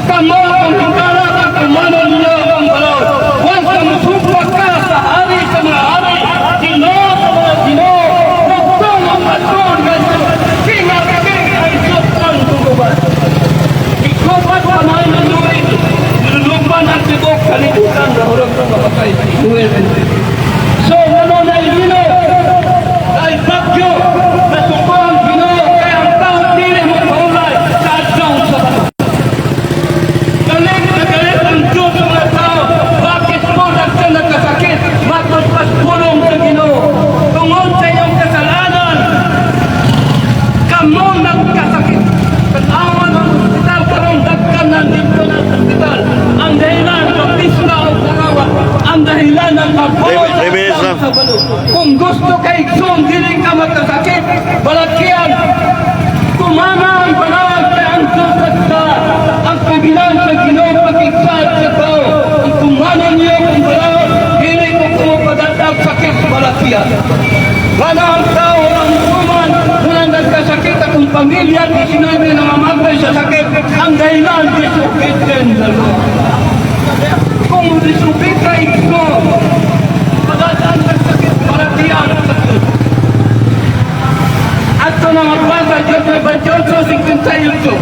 Kamo ang higala kung tumanon niyo ang balaod. Once na musumpa ka sa hari sa mga hari, Ginoo sa mga Ginoo, bugtong ang patron nga King of King ay Diyos ang gugubat. Ikubat pa na ng Noel, nilulupan ang tibok kalibutan na hurot ng mapatay si Noel. So, ano na ilino? Ay bagyo, nasuko ang Ginoo, kaya ang tao dili mo paulay sa adlaw sa bato. Galit na galit ang Diyos sa mga tao. Bakit mo nagka nagkasakit? Matod pas pulong sa Ginoo. Tungod sa iyong kasalanan, kamo nagkasakit. Tanawan ang ospital karon, dagkan nandito na sa ospital. Ang dahilan, pagpista o karawa. Ang dahilan ng pagbuo 3 minutes lang. Sa balo. Kung gusto kay igsoon, dili ka magkasakit, balakyan. Tumana ang balaod kay ang Diyos at sa ang kabilan sa Ginoo pakigsad sa tao. Ang tumana niyo kung balaod, dili ko kumupadatag sakit balakyan. Wala ang tao, ang tuman, walang nagkasakit akong pamilya, di sinabi na mamatay sa sakit. Ang dahilan, disobedient the law. Kung disobey ka, igsoon, pagdaan ng sakit, balakyan sa Diyos. At sa mga basa, Diyos may 28:58.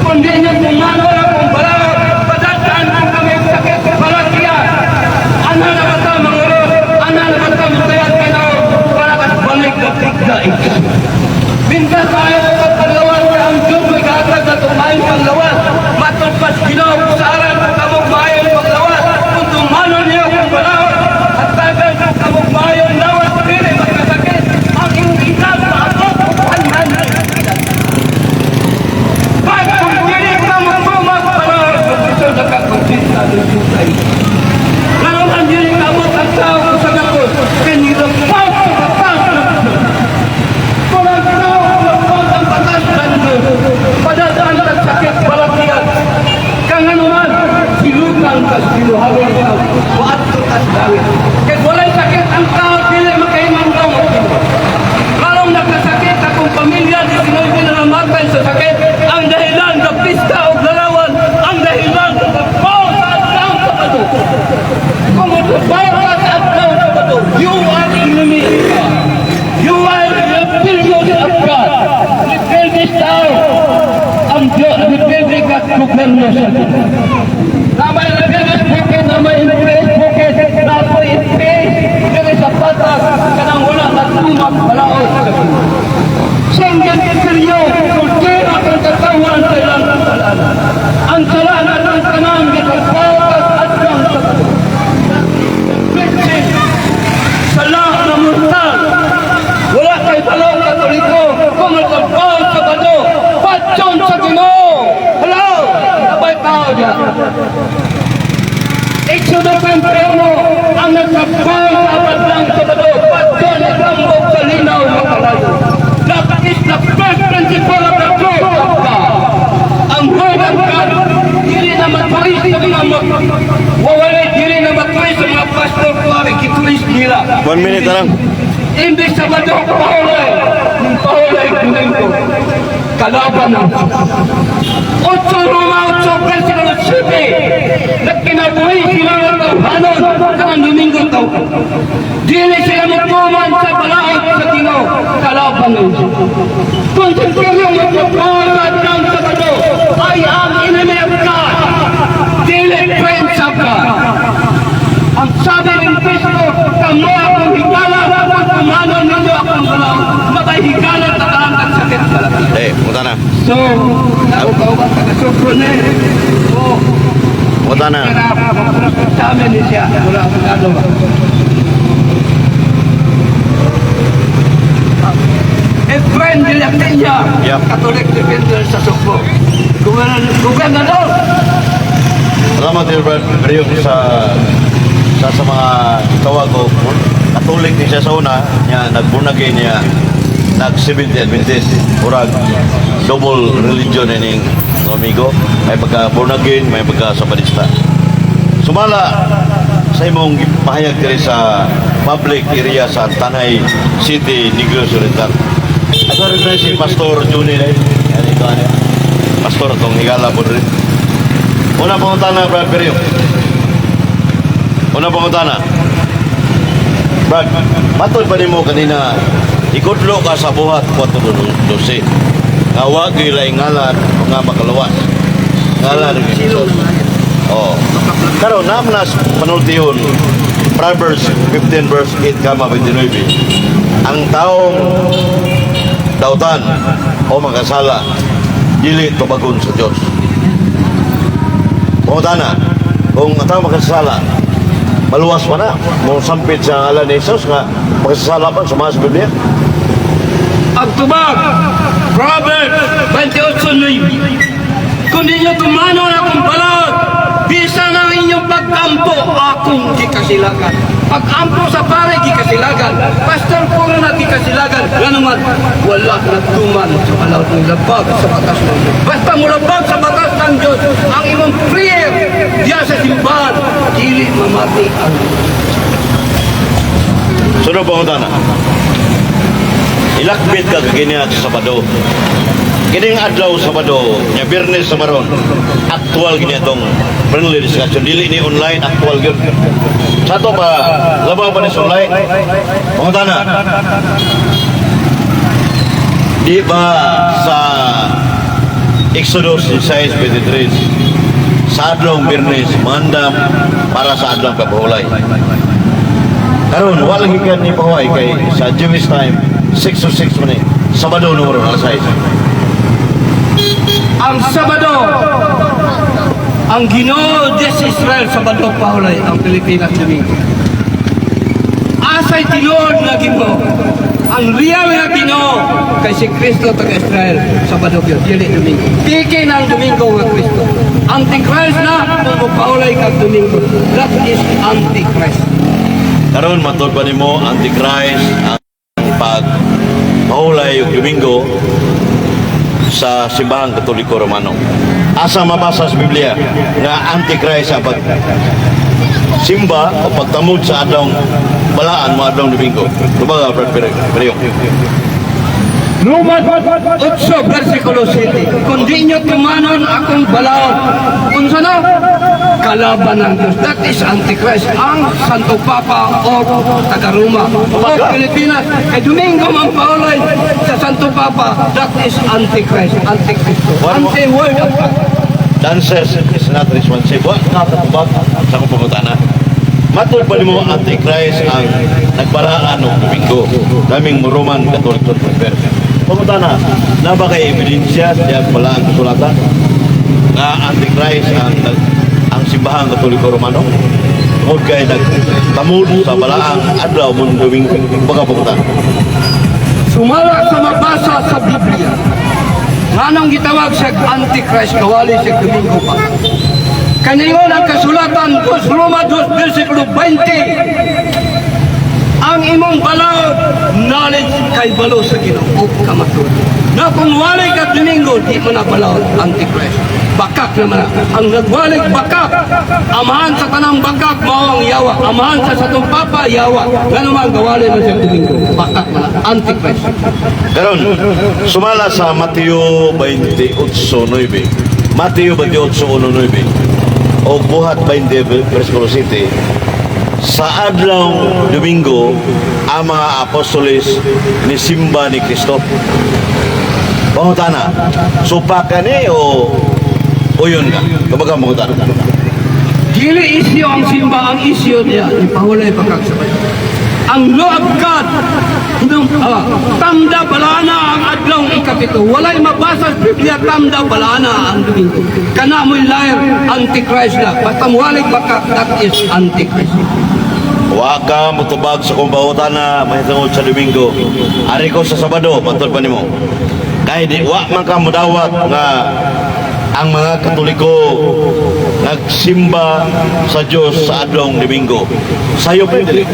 Kung di niyo tumano akong balaod, padadaan ko kami ang sakit, balakyan. Ana na ba ta, mga oros? Ana na ba ta, mutayat ka na? Para kas balik na tigda ito. Minsan tayo sa paglawas, ang Diyos may kahatag na tumayon panglawas. Matugpas Ginoo sa aral kung kamog maayon panglawas. Kung tumano niyo kung balaod, at tagal kung kamog maayon lawas, dili magkasakit. Ang iyong edad maabot 100. Pag kung dili ka magtumag balaod, gusto nakakontista dito tayo. Ngayon ang dili kamot ang tao sa gakos, kinilagpag sa batas ng Diyos. Kung ang tao lagpag ang batas ng Diyos, padadaan ang sakit balakyan. Kang ano man, silutan kas binuhagon ka, waadto kas langit. Kaya walay sakit ang tao, dili makahimang daw. Karong nagkasakit akong pamilya, di sinabi na namatay sa sakit. Ang dahilan, pista o larawan, ang dahilan, nagpaw sa adlaw sa bato. Kung magpaw ka sa adlaw sa bato, you are enemy of God. You are rebellious of God. Rebellious tao. Ang Diyos, rebelde ka at gobyerno sa Diyos. Na may rebellious bukid, na may influence bukid, na ako'y influence, diri sa patas, kanang wala na tumak balaod sa Ginoo. Singgan kiryo, kultira kang katawan sa ilang kasalanan. Ang salanan ng kanang gitagpaw at adlang sa bato. Sala na mortal. Wala kay balong Katoliko kung nagpaw sa bato. Patyon sa Ginoo. Hello? Abay tao diya. Exodo 21, ang nagsapaw sa abadlang sa bato. Patyon at lambog sa linaw ng kalayo. That is the first principle of the truth of God. Ang word of God, dili na matuwis sa mga wawalay, dili na matuwis sa mga pastor ko, kituwis nila. 1 minute na lang. Imbis sa bato, pahulay. Pahulay, Domingo. Kalaban ng 8 Roma 8, versikulo 7. Nagkinabuhi sila ng tawhanon sa Domingo tao. Dili sila magtuman sa balaod sa Ginoo. Kalaban ng Diyos. Kung sa Ginoo magpapalad ng sa bato, I am enemy of God. Dili friends of God. Ang sabi ng Kristo, kamo akong higala, kung tumanon ninyo akong balaod, matay higala sa ang sakit sa lahat. Eh, punta na. So, ako kauban taga-sukro na eh. So, Punta na. Sa amin ni siya, wala akong ano ba. Efren de la Peña, Catholic defender sa Sugbo. Gobernador! Salamat, Gilbert Rio, sa mga tawag ko. Katolik ni siya sa una, niya nagbunagi niya nag Seventh Adventist, murag double religion ining amigo, may pagka born again, may pagka Sabatista. Sumala sa imong pahayag diri sa public area sa Tanay City, Negros Oriental. Ato rin na si Pastor Juni na. Yan ito ano. Pastor atong higala po rin. Una pangutana, Brad Perio. Una pangutana. Brad, matod pa nimo kanina, ikudlo ka sa Buhat 4:12 nga wa gyud laing ngalan nga makaluwas. Ngalan ni Jesus. Oh. Karon namnas panultihon Proverbs 15 verse 8 kama 29. Ang taong dautan o makasala dili tubagon sa Dios. Pangutana, kung ang tao makasala, maluwas pa na. Mo sampit sa ngalan ni Jesus nga makasala pa sa mga sa Biblia. Ang tubag, Proverbs 28:9. Kung ninyo tumanon akong balaod, bisan ang inyong pagkampo, akong gikasilagan. Pag-ampo sa pare, gikasilagan. Pastor puro na gikasilagan. Nga naman, wala nagtuman sa balaod ng labag sa batas ng Diyos. Basta mulabag sa batas ng Diyos, ang imong prayer diya sa simbahan, dili mamati ang Sunod, pangutana. Ilakbit ka kagina sa Sabado. Kining adlaw Sabado, nya Biyernes sa maron. Actual gini atong friendly discussion, dili ni online, actual gyud. Sa ato pa labaw pa ni sa online. Pangutana. Di ba sa Exodus 16:23, sa adlong Biyernes mandam para sa adlong kapahuway? Karon wala gikan ni pahuway kay sa Jewish time 6:06 man eh. Sabado numero alas 6. Ang Sabado, ang Ginoo Diyos Israel Sabado pahulay, ang Pilipinas Domingo. Asay tinuod nga Ginoo? Ang real nga Ginoo kay si Kristo taga Israel, Sabado gyud, dili Domingo. Piki ng Domingo nga Kristo. Antichrist na kung pahulay kag Domingo. That is Antichrist. Karon matod pa nimo Antichrist ang pag pahulay og Domingo sa Simbahang Katoliko Romano? Asa mabasa sa Biblia nga Antichrist ang pag simba o pagtamod sa adlong balaan mo adlong Domingo? Tubaga, Brad Perio. Roma 8 versikulo 7. Kung di nyo tumanon akong balaod. Unsa na? Kalaban ng Diyos. That is Antichrist. Ang Santo Papa o taga Roma o Pilipinas. Kay Domingo man paulay sa Santo Papa. That is Antichrist. Antichristo. Anti-word of God. Answer is not responsive. Wa ka katubag sa akong pangutana. Matod pa nimo Antichrist ang nagbalaan og Domingo? Daming Roman Catholic Church member. Pangutana, na ba kay ebidensya diyan pala ang kasulatan nga Antichrist ang Simbahang Katoliko Romano? Tungod kay nagtamod sa balaang adlaw mo Domingo. Baka pangutana. Sumala sa mabasa sa Biblia. Nganong gitawag siya Antichrist, kawali siya Domingo pa? Kaniyon ang kasulatan, 2 Roma 2 versikulo 20. Ang imong balaod, knowledge kay balo sa Ginoo ug kamatuoran. Na kung walay ka Domingo, di mo na balaod, Antichrist. Bakak naman na. Ang nagwalig bakak, amahan sa tanang bakak, mao ang yawa. Amahan sa satong papa, yawa. Ngano man gawali man siya Domingo, bakak man na. Antichrist. Karon, sumala sa Mateo 28:9. Mateo 28:19 o Buhat 20 versikulo 7, sa adlaw Domingo ang mga apostoles ni simba ni Kristo. Pangutana, supak ka ni o uyon ka? Kumbaga pangutana. Dili isyo ang simba, ang isyo niya, ipahulay pa kag sabay. Ang law of God, nung, tamda balana ang adlong ikapito. Walay mabasa sa Biblia, tamda balana ang Domingo. Kana mo'y liar, Antichrist na. Basta muhalik baka, that is Antichrist. Wa ka mutubag sa kong pangutana mahitungod sa Domingo. Ari ko sa Sabado, matod pa nimo. Kay di wa man ka mudawat nga ang mga Katoliko nagsimba sa Dios sa adlong Domingo. Sayop pa dili?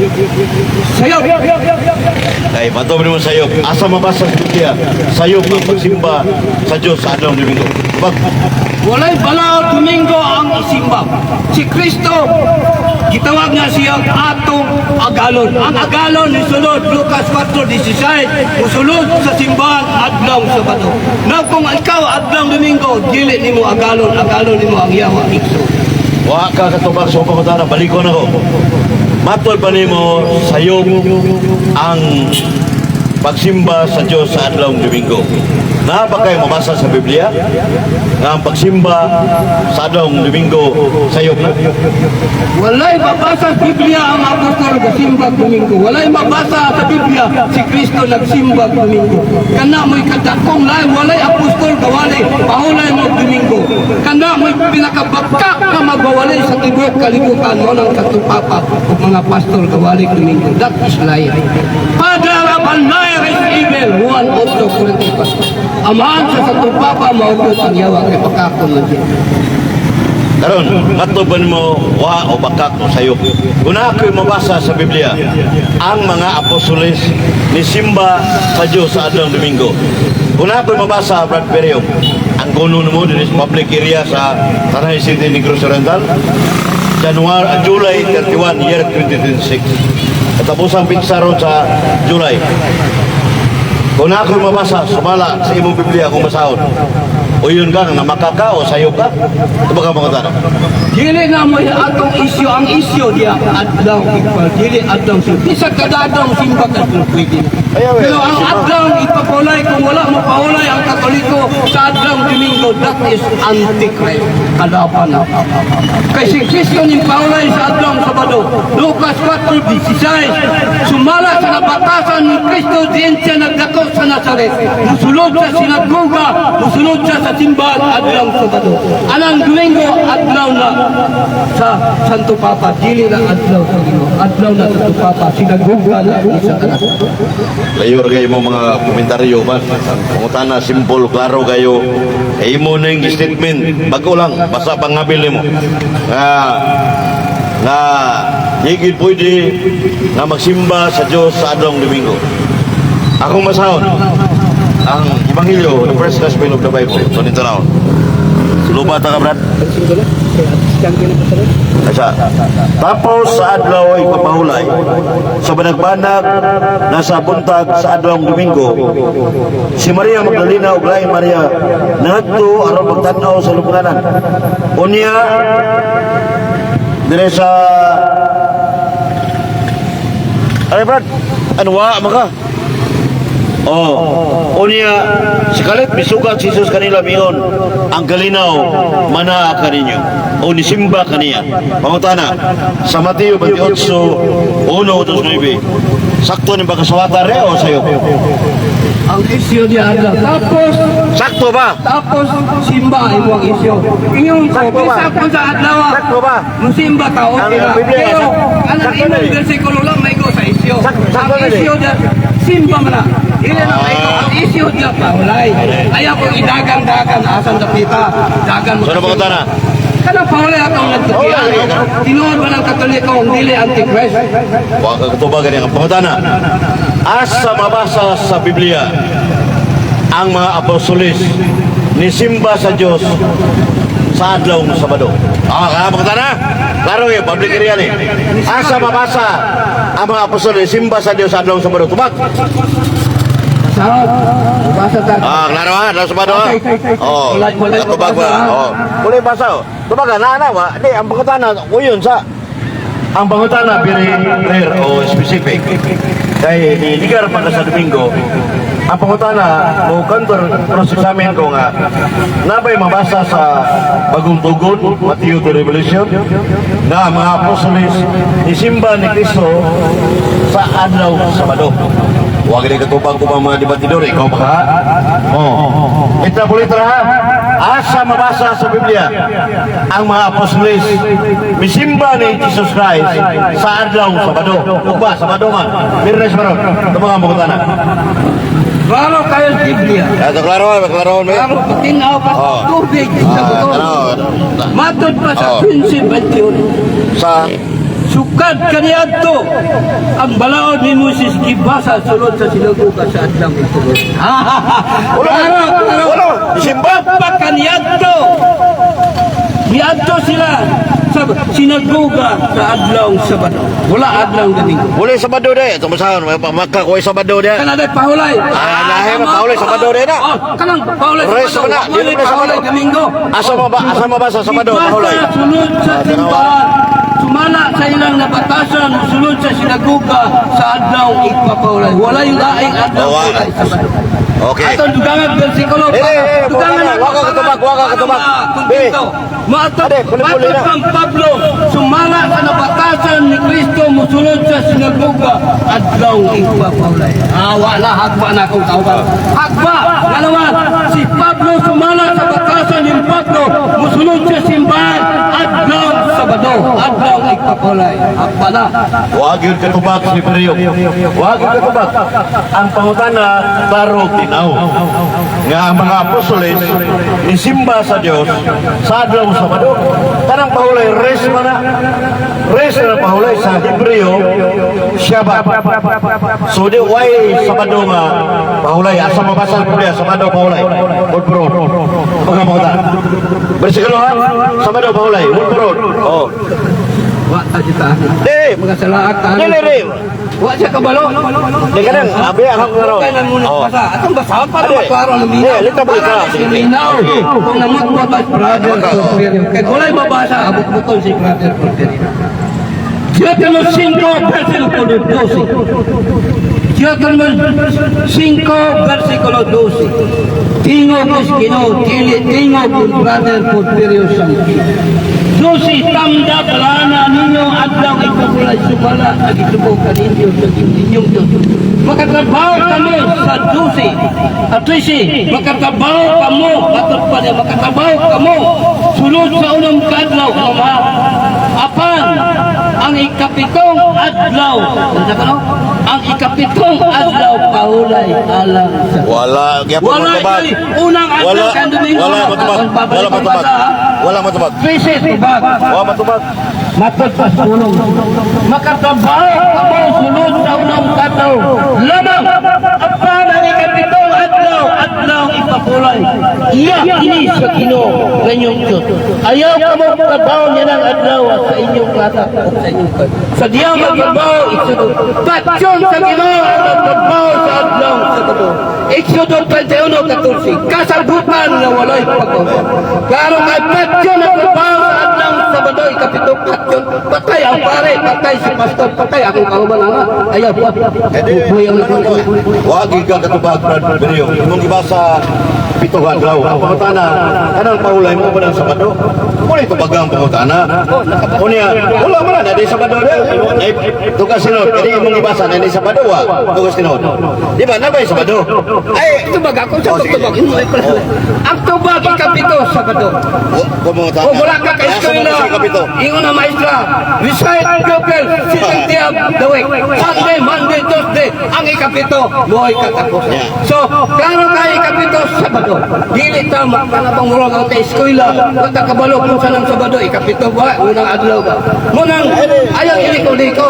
Sayop! Kay matod pa nimo sayop. Asa mabasa sa Biblia? Sayop ang pagsimba sa Dios sa adlong Domingo. Bag. Walay balaod Domingo ang isimba. Si Kristo, gitawag nga siyang atong agalon. Ang agalon ni sulod Lucas 4:16, musulod sa simbahan adlaw Sabado. Now kung ikaw adlaw Domingo, dili nimo agalon, agalon nimo ang yawa igso. Wa ka katubag sa pangutana, balikon ako. Matod ba nimo sayop ang pagsimba sa Diyos sa adlaw Domingo? Naa ba kayo mabasa sa Biblia nga ang pagsimba sa adlaw Domingo sayop na? Walay mabasa sa Biblia ang apostol nagsimba Domingo. Walay mabasa sa Biblia si Kristo nagsimba Domingo. Kana mo'y kadakong lain, walay apostol gawali, pahulay mo Domingo. Kana mo'y pinakabakak na magwawali sa tibuok kalibutan mo ng Santo Papa ug mga pastor gawali Domingo. That is lie. Father of a liar is evil. 1 8 44. Amahan sa Santo Papa maupod ang yawa kay pakakon man siya. Karon, matod ba nimo wa o bakak o sayop? Kung naa ko'y mabasa sa Biblia, ang mga apostoles ni simba sa Diyos sa adlaw Domingo. Kung naa ko'y mabasa, Brad Perio, ang kuno mo din sa public area sa Tanay City, Negros Oriental, January, July 31, year 2026. Katapos ang pitsa ron sa July. Kung naa ko'y mabasa, sumala sa imong Biblia kung basahon. O yun ka, namakaka o sayop ka? Ito ba ka mga tanong? Dili na mo atong isyu, ang isyu diya adlaw ipal, dili adlaw simba. Bisag kada adlaw simba ka kung pwede. Ayaw, eh. Pero ang Simba. Adlaw ipapulay, kung wala mo paulay ang Katoliko sa adlaw Domingo, that is Antichrist. Kalaban na. Kay si Kristo ning paulay sa adlaw Sabado. Lucas 4:16. Sumala sa nabatasan ni Kristo diin siya nagdako sa Nazaret. Musulod sa sinagoga, musulod siya sa simbahan adlaw Sabado. Anang Domingo adlaw na sa Santo Papa, dili na adlaw sa Ginoo. Adlaw na sa Santo Papa, sinagoga na isa ka na. Layor kayo mo mga komentaryo ba? Pangutana, simple, klaro kayo. Eh, imo ning statement, bago lang, basta pangabil mo. Nga, nga, higit pwede nga magsimba sa Diyos sa adlong Domingo. Akong masahon, ang Ebanghelyo, the first gospel of the Bible. So, dito na. Lupa ta ka, Brad? Asa. Tapos sa adlaw ay papahulay sa banag-banag na sa buntag sa adlawng Domingo, si Maria Magdalena ug laing Maria nangadto aron pagtan-aw sa lubnganan. Unya dire sa. Ay, Brad, ano wa maka? Oh, unya sikalit misugat si Jesus kanila miingon, "Ang kalinaw manaa kaninyo." O nisimba kaniya. Pangutana, sa Mateo 28, 1, 2, 9. Sakto ni pagkasawata re o sayo? Ang isyu diya adlaw. Tapos Sakto ba? Tapos simba imo ang isyu. Inyong Sakto ba? bisa kung sa adlaw. Sakto ba? Musimba ka okay Ang ra. Biblia, Pero anang sakto na imong eh. bersikulo lang maigo sa isyu. Sakto Ang na eh. isyu diya simba man na. Dili na maigo ang isyu diya paulay. Ayaw kong idagan-dagan asan dapita. Dagan mo. So, ano pangutana? Kanang paulay atong nagtukian. Tinuod ba ng Katoliko ang dili antichrist? Wa ka katubagan ang pangutana. Asa mabasa sa Biblia ang mga apostoles ni simba sa Diyos sa adlaw Sabado? Ah, kaya pangutana? Klaro eh, public area ni. Asa mabasa ang mga apostoles simba sa Diyos sa adlaw Sabado? Tubag. Sarap. Basa ta. Ah, klaro ha, adlaw Sabado ha. Oh, Walay tubag ba? mabasa, ha? Oh, walay basa. Oh. Tubag na na wa. Di ang pangutana uyon sa ang pangutana very rare o specific. Kay ligar pa ka sa Domingo, ang pangutana mo kantor cross examine ko nga nabay mabasa sa Bagong Tugon, Matthew to Revelation, nga ang mga apostoles ni simba ni Kristo sa adlaw Sabado. Huwag rin katubang ko mga debatidor, ikaw ba ka? Oh. Ito pulitra ha. Asa mabasa sa Biblia ang mga apostoles misimba ni Jesus Christ sa adlaw Sabado? Ugba, Sabado man. Biyernes man. Ito mga pangutana. Klaro kayo sa Biblia. Ito klaro, klaro. Klaro, patinaw pa Oh. tubig sa Ah, buto. tanaw. Matod pa sa Oh. 15:21. Sa Sukad kaniadto ang balaod ni Moises gibasa sulod sa sinagoga sa adlaw ituloy. Wala. Klaro, klaro. Wala. Simba. Pa kaniadto. Niadto sila sa sinagoga sa adlaw Sabado. Wala adlaw Domingo. Wala Sabado de. Tumusahan, maka ko Sabado de. Kana day pahulay. Ah, lahi mo, pahulay, Sabado din na. Oh, kanang pahulay Rest Sabado. na, Wala dili na pahulay Sabado. Domingo. Asa mo ba sa Sabado Ibasa pahulay? Sulod sa Ah, simbahan. Sumala sa ilang nabatasan, sulod sa sinagoga sa adlaw ipapahulay. Wala yung laing adlaw Oh, pahulay Sabado. Okay. Atong dugangan bersikulo. Eh, eh, eh, Dugangan waka ka katubag, waka ka katubag. Kuntento. Maatod, Ade, puli-puli maatod na. kang Pablo, sumala sa nabatasan ni Kristo musulod sa sinagoga adlaw ipapahulay. Ah, wala, hagba na akong tawag. Hagba! Dalawa, si Pablo sumala sa batasan ni Pablo musulod sa simbahan adlaw Sabado, adlaw ipapahulay. Hagba na. Wag yun katubag si Perio. Wag yun katubag. Ang pangutana, klaro tinaw. Nga ang mga apostoles, isimba sa Dios sa adlaw Sabado. Kanang pahulay, rest man na. Rest na pahulay sa Hebreo, Shabbat. So di, why Sabado nga pahulay? Asa mabasa ang Biblia, Sabado pahulay. Word for word. Mga pangutana. Bersikulo ha? Sabado pahulay. Word for word. Oh. Wa ta kita. Di, Mga salaak ta. di, di, di. Wa siya kabalo. Di ka nang, abi ang karon. Kaya na muna Oh. basa. Atong basahon para Ade. maklaro ang minaw. Eh, lita mo ka. Para minaw. Kung namot mo ba, brother Porfirio. Kaya kulay mabasa, abot-buton si brother Porfirio. Deuteronomy 5, versikulo 12. Deuteronomy 5, versikulo 12. Tingog is Ginoo, dili tingog kung brother Porfirio Sangki. 12, tamda balana ninyo adlaw ipapulay sumala ag itubo kaninyo sa inyong Diyos. Makatrabaho kamo sa 12. At 13, makatrabaho kamo, matod pa niya, makatrabaho kamo sulod sa unang kadlaw, ama. Apan, ang ikapitong adlaw, ano ka no? Ang ikapitong adlaw pahulay alang sa Wala gyapon Wala matubag. yun. Unang adlaw Wala kan Domingo. wala matubag. Wala matubag. Wala matubag. Krisis, tubag. Wala matubag. Matod pa sa ulong. Makatrabaho kamo sulod sa unang kadlaw. Lamang apan ang ikapitong adlaw, adlaw ipapulay. Iya ini sa Ginoo nga inyong Diyos. Ayaw kamo trabaho niya ng adlaw sa inyong plata o sa inyong kag. Sa diya magtrabaho, Exodo. Patyon sa Ginoo ang trabaho sa adlaw sa Sabado. Exodo 21:14. Kasagutan nga walay pag-uban. Klaro kay patyon ang trabaho sa adlaw sa Sabado, ikapito patyon. Patay ang pare, patay si pastor, patay akong kauban nga. Ayaw pa. Buyang na ko. Wag ka katubag Brad Berio. Imong gibasa pito ka adlaw. Ang pangutana kanang pahulay mo ba ng Sabado? Mo ni tubagang pangutana. Unya, wala man na di Sabado de. Tugas sinod kani imong gibasa na di Sabado wa. Tugas sinod. Di ba nabay Sabado? Ay, Tubag ako sa Oh, sige. tubag. Ang tubag ikapito Sabado. Pangutana. O wala ka kay Asa mo eskwela. sa kapito? Ingon na maestra. Recite pupil, sitting day of the week. Sunday, Monday, Tuesday. Ang ikapito, mo'y katapos. Yeah. So, klaro kay ikapito, Sabado. Dili ta makanabang murag ang kay eskwela. Kung kabalo kung saan ang Sabado, ikapito ba? Unang adlaw ba? Munang, ayaw iliko-liko.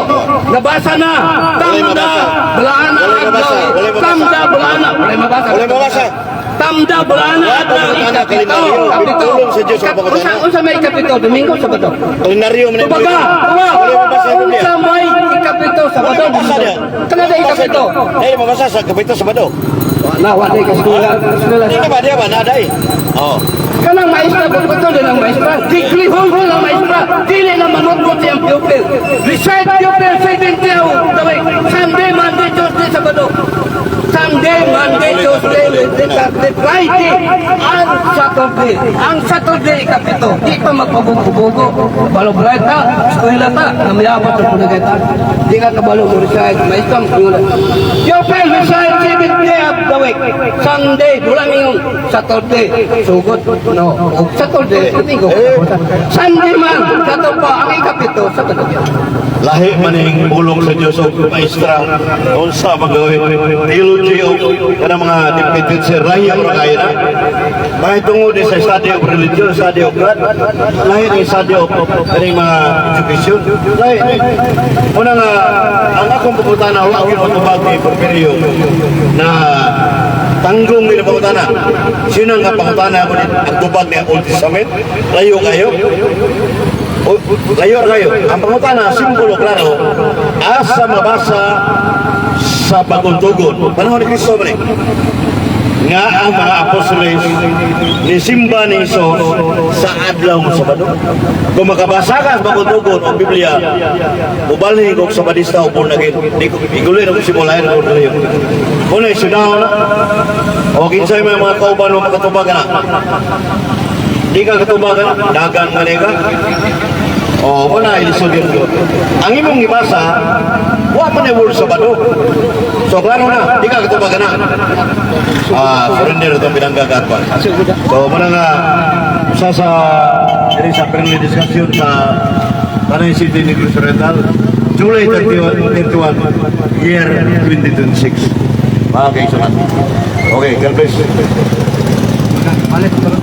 Nabasa na. Walay Tamda, mabasa. balaan na Walay adlaw. mabasa. Walay mabasa. Tamda, balaan na. Walay mabasa. Walay mabasa. Tamda, balaan na Wala adlaw. pangutana, Ikapito. kalendaryo. Ikapito. Tulong sa Diyos ang pangutana. Unsa may ikapito? Domingo, Sabado. Kalendaryo man Tubaga, tuwa. Wala mabasa sa Biblia. Unsa may ikapito Sabado? Wala mabasa niya. Kanada ikapito. Ay, mabasa sa kapito Sabado. Na, wala ka eskwela. Eskwela. Di ba, di ba, naday. Oh. Kanang maestra, buto din ang maestra. Degree holder ang maestra. Dili na manukot siyang pupil. Recite pupil, 70 the week. Sunday, Monday, Tuesday, Sabado. Sunday, Monday, Tuesday, Wednesday, Thursday, Friday, and Saturday. Ang Saturday, ikapito. Di pa magpabugo-bugo. Kabalo balay ta, eskwela ta, namayabot ang punagay ta. Di ka kabalo mo recite, maestra, ang eskwela. Pupil, recite 7 day of the week. week, Sunday, wala mingong Saturday, sugod, no. Og Saturday, Domingo. Sunday man, kato pa, ang ikapito, sa Saturday. Lahi maning pulong sa Dios og maestra unsa magawin theology og kanang mga deputy teacher, lahi ora kayo na mga tungod ni sa study of religion, study of God. Lahi ni study of kaning mga education, lahi ni. Una nga ang akong pangutana, wa gyud matubag ni Porfirio na tanggong ni pangutana. Sino nga pangutana ko ni ang tubag ni Old Testament? Layo kayo. O, layo ra kayo. Ang pangutana, simbolo klaro, asa mabasa sa Bagong Tugon, panahon ni Kristo man eh, nga ang mga apostoles ni simba ni Jesus sa adlaw ng Sabado? Kung makabasa ka sa Bagong Tugon o Biblia, mubalhin kog Sabadista o born again. Di ko igulin ako simulahin ko dali. Una, sudaw na. O kinsay may mga kauban mo makatubag na. Di ka katubag na, dagan man ka. O, wala ilisod yun. Ang imong ibasa, wa man word Sabado. So, klaro na, di ka katubag na. Ah, surrender itong binanggagat pa. So, muna nga, usa sa, diri sa friendly discussion sa Tanay City, Negros Oriental, July 31, 31, year 2026. Mga kaisunan. Okay, God bless. Balik.